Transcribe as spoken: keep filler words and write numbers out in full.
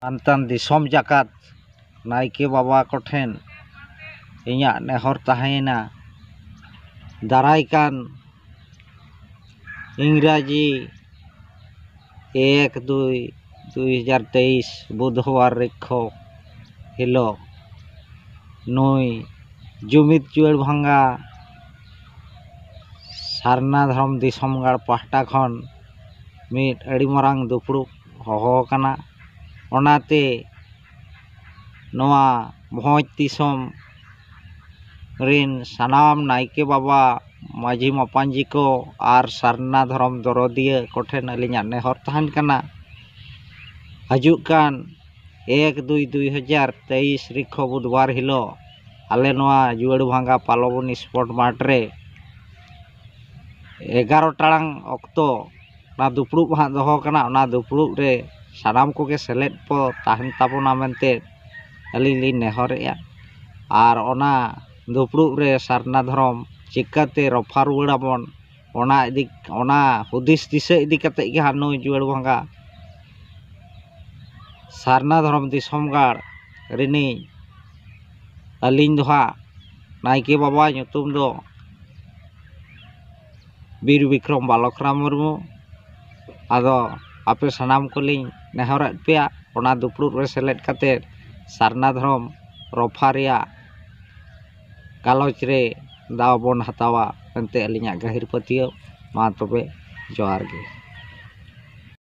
ᱦᱟᱱᱛᱟᱱ ᱫᱤᱥᱚᱢ ᱡᱟᱠᱟᱛ ᱱᱟᱭᱠᱮ ᱵᱟᱵᱟ ᱠᱚᱴᱷᱮᱱ ᱤᱧᱟᱹᱜ ᱱᱮᱦᱚᱨ ᱛᱟᱦᱮᱸᱭᱮᱱᱟ, ᱫᱟᱨᱟᱭ ᱠᱟᱱ ᱤᱝᱨᱟᱡᱤ ᱮᱠ ᱫᱩᱭ ᱫᱩᱭ ᱦᱟᱡᱟᱨ ᱛᱮᱭᱤᱥ ᱵᱩᱫᱷᱵᱟᱨ ᱨᱤᱠᱠᱷᱚ ᱦᱤᱞᱳᱜ ᱱᱩᱭ ᱡᱩᱢᱤᱫ ᱡᱩᱣᱟᱹᱲ ᱵᱷᱟᱸᱜᱟ ᱥᱟᱨᱱᱟ ᱫᱷᱚᱨᱚᱢ ᱫᱤᱥᱚᱢ ᱜᱟᱲ ᱯᱟᱦᱴᱟ ᱠᱷᱚᱱ ᱢᱤᱫ ᱟᱹᱰᱤ ᱢᱟᱨᱟᱝ ᱫᱩᱯᱲᱩᱵ ᱦᱚᱦᱚ ᱟᱠᱟᱱᱟ᱾ ᱚᱱᱟᱛᱮ ᱱᱚᱣᱟ ᱵᱷᱚᱸᱡᱽ ᱫᱤᱥᱚᱢ ᱨᱤᱱ ᱥᱟᱱᱟᱢ ᱱᱟᱭᱠᱮ ᱵᱟᱵᱟ, ᱢᱟᱹᱡᱷᱤ ᱢᱟᱯᱟᱧᱡᱤ ᱠᱚ ᱟᱨ ᱥᱟᱨᱱᱟ ᱫᱷᱚᱨᱚᱢ ᱫᱚᱨᱚᱫᱤᱭᱟᱹ ᱠᱚᱴᱷᱮᱱ ᱟᱹᱞᱤᱧᱟᱜ ᱱᱮᱦᱚᱨ ᱛᱟᱦᱮᱱ ᱠᱟᱱᱟ, ᱦᱤᱡᱩᱜ ᱠᱟᱱ ᱮᱠ ᱫᱩᱭ ᱫᱩᱭ ᱦᱟᱡᱟᱨ ᱛᱮᱭᱤᱥ ᱨᱤᱠᱠᱷᱚ ᱵᱩᱫᱷᱵᱟᱨ ᱦᱤᱞᱳᱜ ᱟᱞᱮ ᱱᱚᱣᱟ ᱡᱩᱣᱟᱹᱲ ᱵᱷᱟᱸᱜᱟ ᱯᱟᱞᱚᱵᱚᱱᱤ ᱥᱯᱳᱨᱴ ᱢᱟᱴᱷ ᱨᱮ ᱮᱜᱟᱨᱚ ᱴᱟᱲᱟᱝ ᱚᱠᱛᱚ ᱚᱱᱟ ᱫᱩᱯᱲᱩᱵ ᱦᱟᱸᱜ ᱫᱚᱦᱚ ᱠᱟᱱᱟ᱾ ᱚᱱᱟ ᱫᱩᱯᱲᱩᱵ ᱨᱮ ᱥᱟᱱᱟᱢ ᱠᱚᱜᱮ ᱥᱮᱞᱮᱫ ᱠᱚ ᱛᱟᱦᱮᱱ ᱛᱟᱵᱚᱱᱟ ᱢᱮᱱᱛᱮ ᱟᱹᱞᱤᱧ ᱞᱤᱧ ᱱᱮᱦᱚᱨᱮᱜᱼᱟ᱾ ᱟᱨ ᱚᱱᱟ ᱫᱩᱯᱲᱩᱵ ᱨᱮ ᱥᱟᱨᱱᱟ ᱫᱷᱚᱨᱚᱢ ᱪᱤᱠᱟᱹᱛᱮ ᱨᱚᱯᱷᱟ ᱨᱩᱣᱟᱹᱲ ᱟᱵᱚᱱ, ᱚᱱᱟ ᱤᱫᱤ ᱚᱱᱟ ᱦᱩᱫᱤᱥ ᱫᱤᱥᱟᱹ ᱤᱫᱤ ᱠᱟᱛᱮᱫ ᱜᱮ ᱦᱟᱸᱜ ᱱᱩᱭ ᱡᱩᱣᱟᱹᱲ ᱵᱷᱟᱸᱜᱟ ᱥᱟᱨᱱᱟ ᱫᱷᱚᱨᱚᱢ ᱫᱤᱥᱚᱢ ᱜᱟᱲ ᱨᱤᱱᱤᱡ ᱟᱹᱞᱤᱧ ᱫᱚ ᱦᱟᱸᱜ ᱱᱟᱭᱠᱮ ᱵᱟᱵᱟ ᱧᱩᱛᱩᱢ ᱫᱚ ᱵᱤᱨ ᱵᱤᱠᱨᱚᱢ ᱵᱟᱞᱚᱠ ᱨᱟᱢ ᱢᱩᱨᱢᱩ᱾ ᱟᱫᱚ ᱟᱯᱮ ᱥᱟᱱᱟᱢ ᱠᱚᱞᱤᱧ ᱱᱮᱦᱚᱨᱮᱫ ᱯᱮᱭᱟ, ᱚᱱᱟ ᱫᱩᱯᱲᱩᱵ ᱨᱮ ᱥᱮᱞᱮᱫ ᱠᱟᱛᱮ ᱥᱟᱨᱱᱟ ᱫᱷᱚᱨᱚᱢ ᱨᱚᱯᱷᱟ ᱨᱮᱭᱟᱜ ᱜᱟᱞᱚᱪ ᱨᱮ ᱫᱟᱣ ᱵᱚᱱ ᱦᱟᱛᱟᱣᱟ ᱢᱮᱱᱛᱮ ᱟᱹᱞᱤᱧᱟᱜ ᱜᱟᱹᱦᱤᱨ ᱯᱟᱹᱛᱭᱟᱹᱣ᱾ ᱢᱟ ᱛᱚᱵᱮ, ᱡᱚᱦᱟᱨ ᱜᱮ᱾